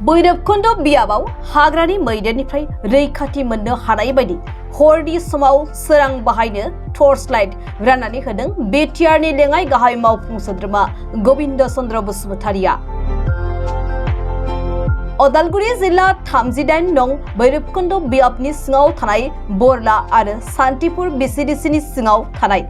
बैरबखुन्द बियाबाव हाग्रानि मैदेरनिफ्राय रैखाथि मोननो हानाय बायदि हरनि समाव सोरां बाहायनो टर्च लाइट राननानै होदों बिटिआरनि लेङाइ गाहाय मावफुं सोद्रोमा गबिन्द चन्द्र बसुमतारिया। अदालगुरि जिल्ला 38 नं बैरबखुन्द बियाबनि सिङाव थानाय बोरला आरो सान्तिपुर बिसिडिसिनि सिङाव थानाय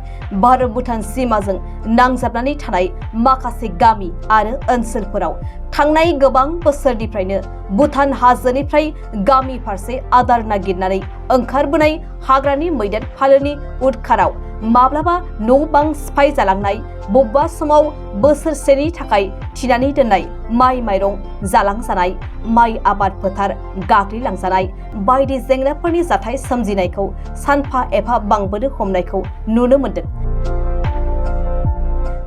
भारत भुटान सीमाजों नांजाबनानै थानाय माखासे गामि आरो ओनसोलफोराव थांनाय गोबां बोसोरनिफ्रायनो भुटान हाजोनिफ्राय गामि फारसे आदार नागिरनानै ओंखारबोनाय हाग्रानि मैदेर फालोनि उदखाराव माब्लाबा न' बां सिफाय जालांनाय, बबेबा समाव बोसोरसेनि थाखाय थिनानै दोननाय माइ माइरं जालांजानाय, माइ आबाद फोथार गाग्लिलांजानाय बायदि जेंनाफोरनि जाथाय सोमजिनायखौ सानफा एफा बांबोनो हमनायखौ नुनो मोन्दों।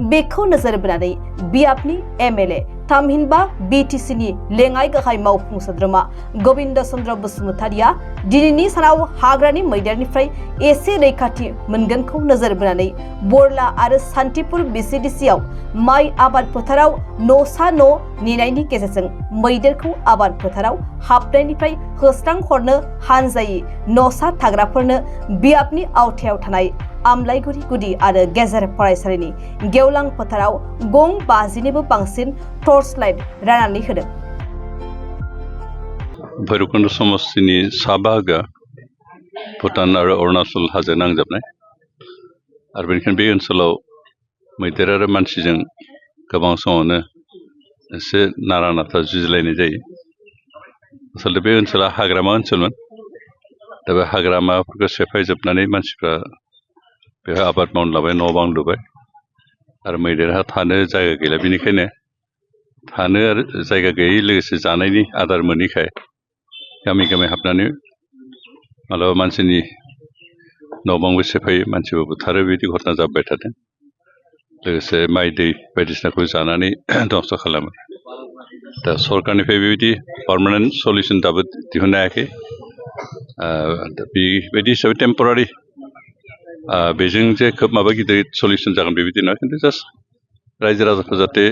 बेखौ नोजोर बोनानै बियाबनि एमएलए थामहिनबा बिटिसिनि लेङाइ गाहाय मावफुं सोद्रोमा गबिन्द चन्द्र बसुमतारिया दिनैनि सानाव हाग्रानि मैदेरनिफ्राय एसे रैखाथि मोनगोनखौ नोजोर बोनानै बोरला आरो सान्तिपुर बिसिडिसिआव माइ आबाद फोथाराव न'सा न' नेनायनि गेजेरजों मैदेरखौ आबाद फोथाराव हाबनायनिफ्राय होस्रां हरनो हानजायै न'सा थाग्राफोरनो बियाबनि आवथायाव थानाय आमलाइगुरि गुदि आरो गेजेर फरायसालिनि गेवलां फोथाराव गं 50निबो बांसिन टर्च लाइट राननानै होदों। भैरबकुन्द समष्टिनि सा बाहागोआ भुटान आरो अरुणाचल हाजो नांजाबनाय आरो बेनिखायनो बे ओनसोलाव मैदेर आरो मानसिजों गोबां समावनो एसे नारा नाथा जुजिलायनाय जायो। आसलथे बे ओनसोला हाग्रामा ओनसोलमोन। दा बे हाग्रामाफोरखौ सेफायजोबनानै मानसिफ्रा बेहाय आबाद मावनो लाबाय, न' बां लुबाय आरो मैदेरहा थानो जायगा गैला। बेनिखायनो थानो आरो जायगा गैयै लोगोसे जानायनि आदार मोनैखाय गामि गामि हाबनानै मालाबा मानसिनि न' बांबो सेफायो, मानसिबो बुथारो। बिदि घटना जाबाय थादों। लोगोसे माइ दै बायदिसिनाखौ जानानै धंस खालामो। दा सरकारनिफ्राय बेबायदि पार्मानेन्ट सलिउसन दाबो दिहुननो हायाखै। बेबायदि हिसाबै टेम्परारि बेजों जे खोब माबा गिदिर सलिउसन जागोन बेबायदि नङा, खिन्थु जास्ट रायजो राजाखौ जाहाथे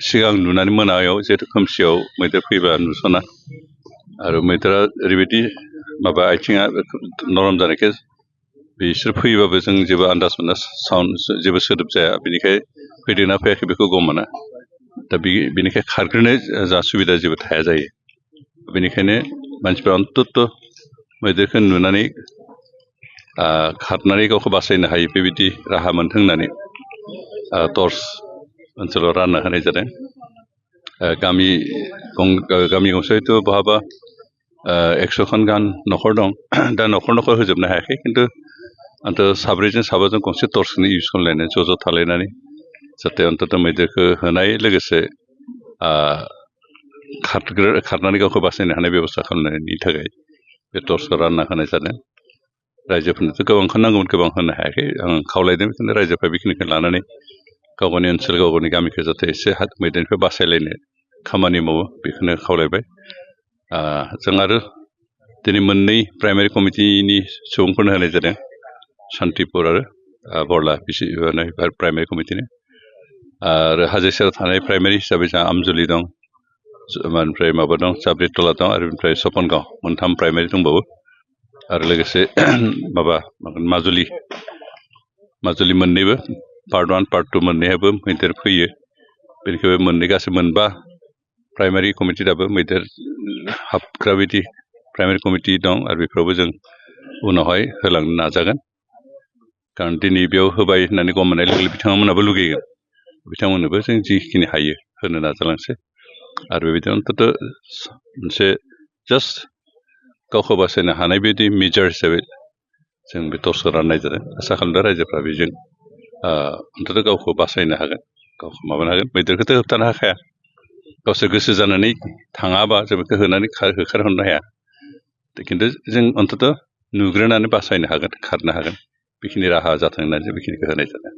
सिगां नुनानै मोनायाव जिहेतु खोमसियाव मैदेर फैबा नुसना आरो मैदेरा ओरैबायदि माबा आथिङा नरम जानायखाय बिसोर फैयोबाबो जों जेबो आन्दाज मोना, साउन्ड जेबो सोदोब जाया। बेनिखाय फैदोंना फैयाखै बेखौ गम मोना। दा बेनिखाय खारग्रोनो जा सुबिदा जेबो थाया जायो। बेनिखायनो मानसिफ्रा अन्तत मैदेरखौ नुनानै खारनानै गावखौ बासायनो हायो बेबायदि राहा मोनथों होननानै टर्च ओनसोलाव रानना होनाय जादों। गामि गंसेयावथ' बहाबा 100 खान गाहाम न'खर दं। दा न'खर न'खर होजोबनो हायाखै, खिन्थु अन्त साब्रैजों साबाजों गंसे टर्चखौनो इउज खालामलायनानै ज' थालायनानै जाहाथे अन्तत मैदेरखौ होनाय लोगोसे खारनानै गावखौ बासायनो हानाय बेब'स्था खालामनायनि थाखाय बे टर्चखौ रानना होनाय जादों। रायजोफोरनोथ' गोबांखौ नांगौमोन, गोबां होनो हायाखै। आं खावलायदों बेखौनो रायजोफ्रा बेखिनिखौ लानानै गाव गावनि ओनसोल, गाव गावनि गामिखौ जाहाथे एसे मैदेरनिफ्राय बासायलायनो खामानि मावो बेखौनो खावलायबाय। जों आरो दिनै मोननै प्राइमारि कमिटिनि सुबुंफोरनो होनाय जादों, सान्तिपुर आरो बोरला प्राइमारि कमिटिनो। आरो हाजो सेराव थानाय प्राइमारि हिसाबै जोंहा आमजुलि दं, ओमफ्राय माबा दं साब्रितला दं, आरो ओमफ्राय सपनगाव, मोनथाम प्राइमारि दंबावो। आरो लोगोसे माबा माजुलि मोननैबो पार्ट 1 पार्ट 2 मोननैहाबो मैदेर फैयो। बेनिखायनो मोननै गासै मोनबा प्राइमारि कमिटि दाबो मैदेर हाबग्रा बिदि प्राइमारि कमिटि दं। आरो बेफोरावबो जों उनावहाय होलांनो नाजागोन, खारन दिनै बेयाव होबाय होननानै गम मोननाय लोगो लोगो बिथांमोनाबो लुगैगोन। बिथांमोननोबो जों जिखिनि हायो होनो नाजालांसै। आरो बेबायदिनो अन्तत मोनसे जास्ट गावखौ बासायनो हानाय बायदि मेजार हिसाबै जों बे टर्चखौ राननाय जादों। आसा खालामदों रायजोफ्रा बेजों अन्तत गावखौ बासायनो हागोन, गावखौ माबानो हागोन। मैदेरखौथ' होबथानो हाखाया, गावसोर गोसो जानानै थाङाबा जों बेखौ होनानै होखारहरनो हाया। खिन्थु जों अन्तत नुग्रोनानै बासायनो हागोन, खारनो हागोन। बेखिनि राहा जाथों होननानै जों बेखिनिखौ होनाय जादों।